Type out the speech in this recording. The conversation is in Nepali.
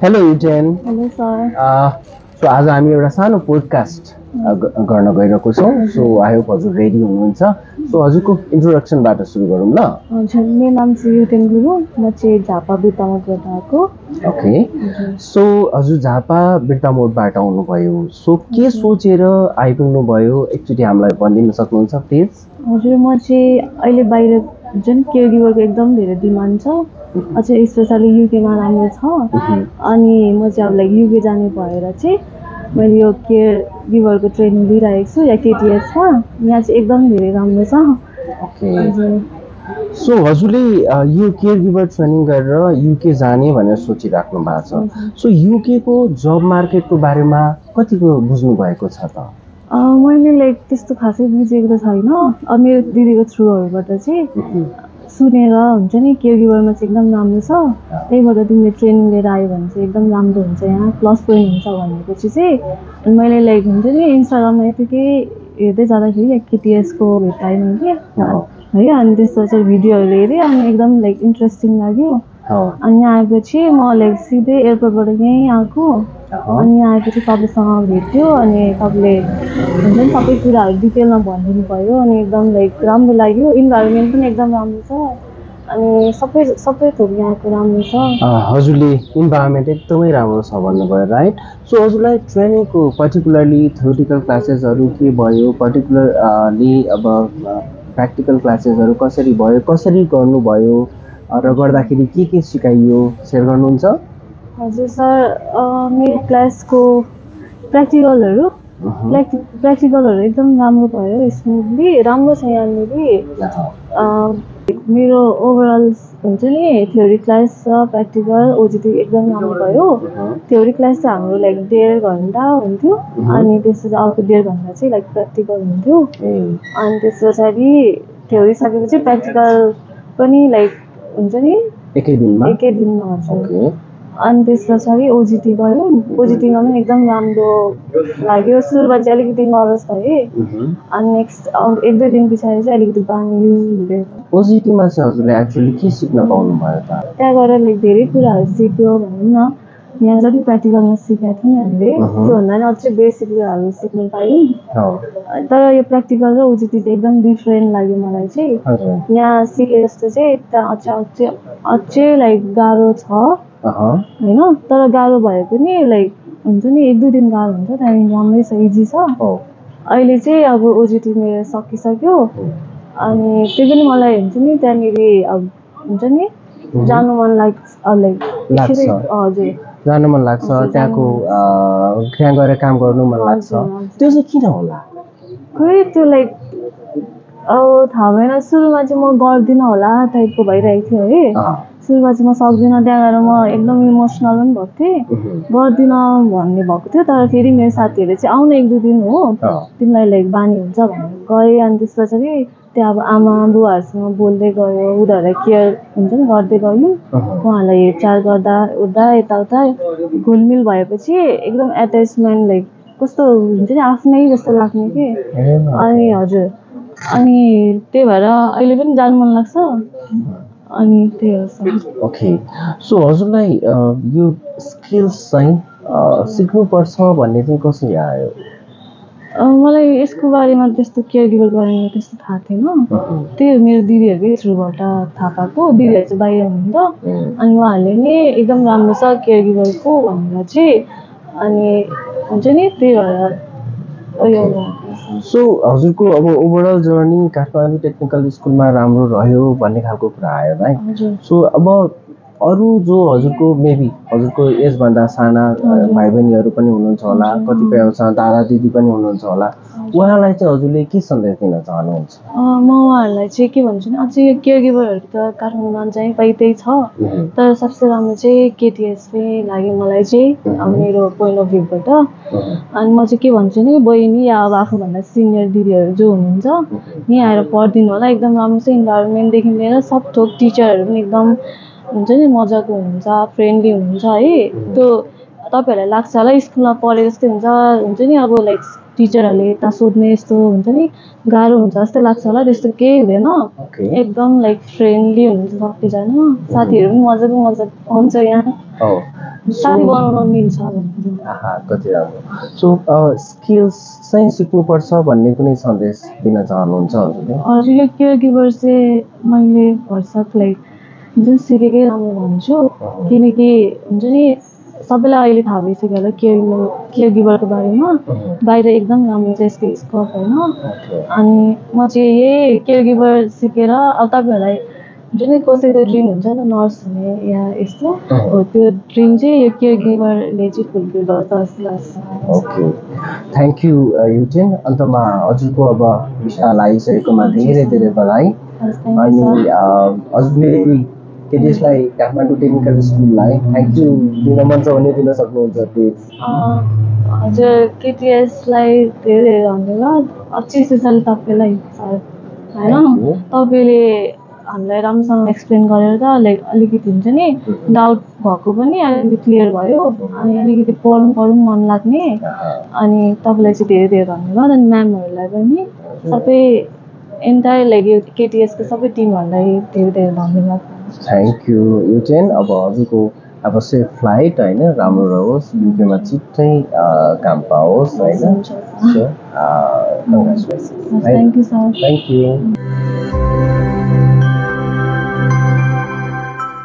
हेलो युटेन। Hello sir. सो आज हामी एउटा सानो पोडकास्ट गर्न गइरहेको छौँ। सो आई होप हजुर रेडी हुनुहुन्छ। सो हजुरको इन्ट्रोडक्सनबाट सुरु गरौँ ल। हजुर, मेरो नाम चाहिँ युटेन गुरुङ, म चाहिँ झापा बिर्तामोडबाट आएको। ओके, सो हजुर झापा बिर्तामोडबाट आउनुभयो। सो के सोचेर आइपुग्नु भयो एकचोटि हामीलाई भनिदिन सक्नुहुन्छ प्लिज? हजुर, म चाहिँ अहिले बाहिर जुन केयर गिभरको एकदम धेरै डिमान्ड छ, अझै स्पेसली युकेमा राम्रो छ। अनि म चाहिँ अब लाइक युके जाने भएर चाहिँ मैले यो केयर गिभरको ट्रेनिङ लिइरहेको छु या केटिएसमा। यहाँ चाहिँ एकदम धेरै राम्रो छ। ओके, हजुर। सो हजुरले यो केयर गिभर ट्रेनिङ गरेर युके जाने भनेर सोचिराख्नु भएको छ। सो युकेको जब मार्केटको बारेमा कतिको बुझ्नु भएको छ त? मैले लाइक त्यस्तो खासै बुझेको त छैन। अब मेरो दिदीको थ्रुहरूबाट चाहिँ सुनेर हुन्छ नि केयर गिभरमा चाहिँ एकदम राम्रो छ, त्यहीबाट तिमीले ट्रेनिङ लिएर आयो भने चाहिँ एकदम राम्रो हुन्छ, यहाँ प्लस पोइन्ट हुन्छ भनेपछि चाहिँ अनि मैले लाइक हुन्छ नि इन्स्टाग्राममा यतिकै हेर्दै जाँदाखेरि केटिएसको भेटाएँ मैले है। अनि त्यसको चाहिँ भिडियोहरू हेरेँ अनि एकदम लाइक इन्ट्रेस्टिङ लाग्यो। अनि यहाँ आएपछि म लाइक सिधै एयरपोर्टबाट यहीँ आएको। अनि यहाँ आएपछि तपाईँसँग भेट्यो अनि तपाईँले हुन्छ नि सबै कुराहरू डिटेलमा भनिदिनु भयो अनि एकदम लाइक राम्रो लाग्यो। इन्भाइरोमेन्ट पनि एकदम राम्रो छ अनि सबै सबै थोक यहाँको राम्रो छ। हजुरले इन्भाइरोमेन्ट एकदमै राम्रो छ भन्नुभयो, राइट? सो हजुरलाई ट्रेनिङको पर्टिकुलरली थ्योरिटिकल क्लासेसहरू के भयो, पर्टिकुलरली अब प्र्याक्टिकल क्लासेसहरू कसरी भयो, कसरी गर्नुभयो र गर्दाखेरि के सिकाइयो, सेयर गर्नुहुन्छ? हजुर सर, मेरो क्लासको प्र्याक्टिकलहरू एकदम राम्रो भयो, स्मुथली राम्रो छ यहाँनिर। मेरो ओभरअल हुन्छ नि थ्योरी क्लास र प्र्याक्टिकल ओजिटी एकदम राम्रो भयो। थ्योरी क्लास चाहिँ हाम्रो लाइक 1.5 घन्टा हुन्थ्यो अनि त्यसपछि अर्को 1.5 घन्टा चाहिँ लाइक प्र्याक्टिकल हुन्थ्यो। अनि त्यस पछाडि थ्योरी सकेपछि प्र्याक्टिकल पनि लाइक हुन्छ नि एकै दिनमा हजुर। अनि त्यस पछाडि ओजिटी भयो। ओजिटीमा पनि एकदम राम्रो लाग्यो। सुरुमा चाहिँ अलिकति नर्भस भएँ अनि नेक्स्ट 1-2 दिन पछाडि चाहिँ अलिकति बानी हुँदै। ओजिटीमा चाहिँ हजुरले एक्चुअली के सिक्न पाउनुभयो त? त्यहाँ गएर लाइक धेरै कुराहरू सिक्यो भनौँ न। यहाँ जति प्र्याक्टिकलमा सिकाएको थियौँ हामीले त्योभन्दा पनि अझै बेसिक कुराहरू सिक्नु पायौँ। तर यो प्र्याक्टिकल र ओजिटी चाहिँ एकदम डिफ्रेन्ट लाग्यो मलाई चाहिँ। यहाँ सिके जस्तो चाहिँ त्यहाँ अझै लाइक गाह्रो छ होइन, तर गाह्रो भए पनि लाइक हुन्छ नि 1-2 दिन गाह्रो हुन्छ, त्यहाँदेखि राम्रै छ, इजी छ। अहिले चाहिँ अब ओजिटी मेरो सकिसक्यो अनि त्यही पनि मलाई हुन्छ नि त्यहाँनिर अब हुन्छ नि जानु मन लाग्छ। हजुर, जानु मन लाग्छ, त्यहाँको त्यहाँ गएर काम गर्नु मन लाग्छ। त्यो चाहिँ किन होला? खोइ त्यो लाइक अब थाहा भएन। सुरुमा चाहिँ म गर्दिनँ होला टाइपको भइरहेको थियो है। सुरुमा चाहिँ म सक्दिनँ, त्यहाँ गएर म एकदम इमोसनल पनि भएको थिएँ, गर्दिनँ भन्ने भएको थियो। तर फेरि मेरो साथीहरूले चाहिँ आउन 1-2 दिन हो, तिमीलाई लाइक बानी हुन्छ भनेर गएँ। अनि त्यस पछाडि त्यहाँ अब आमा बुवाहरूसँग बोल्दै गयो, उनीहरूलाई केयर हुन्छ नि गर्दै गयौँ। उहाँहरूलाई हेरचाह गर्दा यताउता घुलमिल भएपछि एकदम एट्याचमेन्ट लाइक कस्तो हुन्छ नि आफ्नै जस्तो लाग्ने कि। अनि हजुर, अनि त्यही भएर अहिले पनि जानु मन लाग्छ अनि त्यही हो सर। ओके, सो हजुरलाई यो स्किल्स चाहिँ सिक्नुपर्छ भन्ने चाहिँ कसरी आयो? मलाई यसको बारेमा त्यस्तो केयर गिभरको बारेमा त्यस्तो थाहा थिएन। त्यही मेरो दिदीहरूकै थ्रुबाट थाहा पाएको। दिदीहरू चाहिँ बाहिर हुनुहुन्थ्यो अनि उहाँहरूले नि एकदम राम्रो छ केयर गिभरको भनेर चाहिँ अनि हुन्छ नि त्यही भएर उयो। सो हजुरको अब ओभरअल जर्नी काठमाडौँ टेक्निकल स्कुलमा राम्रो रह्यो भन्ने खालको कुरा आयो है। सो अब अरू जो हजुरको मेबी हजुरको एजभन्दा साना भाइ बहिनीहरू पनि हुनुहुन्छ होला, कतिपय दादा दिदी पनि हुनुहुन्छ होला, उहाँलाई चाहिँ हजुरले के सन्देश दिन चाहनुहुन्छ? म उहाँहरूलाई चाहिँ के भन्छु नि, अझै केयर गिभरहरू त काठमाडौँमा चाहिँ पाइँदै छ, तर सबसे राम्रो चाहिँ केटिएसमै लाग्यो मलाई चाहिँ अब मेरो पोइन्ट अफ भ्यूबाट। अनि म चाहिँ के भन्छु नि, बहिनी या अब आफूभन्दा सिनियर दिदीहरू जो हुनुहुन्छ यहीँ आएर पढिदिनु होला, एकदम राम्रो छ। इन्भाइरोमेन्टदेखि लिएर सब थोक टिचरहरू पनि एकदम हुन्छ नि मजाको हुनुहुन्छ, फ्रेन्डली हुनुहुन्छ है। त्यो तपाईँहरूलाई लाग्छ होला स्कुलमा पढे जस्तै हुन्छ नि अब लाइक टिचरहरूले यता सोध्ने यस्तो हुन्छ नि गाह्रो हुन्छ जस्तै लाग्छ होला त्यस्तो केही हुँदैन एकदम लाइक फ्रेन्डली हुनुहुन्छ सबैजना साथीहरू पनि मजाको आउँछ यहाँ साथी बनाउन मिल्छ कति राम्रो सो स्किल्स चाहिँ सिक्नुपर्छ भन्ने कुनै सन्देश दिन चाहनुहुन्छ हजुरले हजुर यो केयर गिभर चाहिँ मैले भरसक लाइक जुन सिकेकै राम्रो भन्छु किनकि हुन्छ नि सबैलाई अहिले थाहा भइसक्यो होला केयर गिभरको बारेमा बाहिर एकदम राम्रो छ यसको स्कोप होइन अनि म चाहिँ यही केयर गिभर सिकेर अब तपाईँहरूलाई जुन कसैको ड्रिम हुन्छ नि त नर्स हुने या यस्तो हो त्यो ड्रिम चाहिँ यो केयर गिभरले चाहिँ फुलफिल गर्छ जस्तो लाग्छ ओके थ्याङ्क यू युटेन अन्तमा हजुरको अब भिसा लगाइसकेकोमा धेरै धेरै बधाई अनि हजुरले केटिएसलाई काठमाडौँ टेक्निकल स्कुललाई थ्याङ्क यू दिन मन छ भने दिन सक्नुहुन्छ प्लिज हजुर केटिएसलाई धेरै धेरै धन्यवाद अच्छी स्पेसली तपाईँलाई सर होइन तपाईँले हामीलाई राम्रोसँग एक्सप्लेन गरेर लाइक अलिकति हुन्छ नि डाउट भएको पनि अलिकति क्लियर भयो अनि अलिकति पढौँ मन लाग्ने अनि तपाईँलाई चाहिँ धेरै धेरै धन्यवाद अनि म्यामहरूलाई पनि सबै एन्टायर लाइक यो केटिएसको सबै टिमहरूलाई धेरै धेरै धन्यवाद थ्याङ्क यू युटेन अब हजुरको अब सेफ फ्लाइट होइन राम्रो रहोस् युकेमा छिट्टै काम पाओस् होइन thank you sir thank you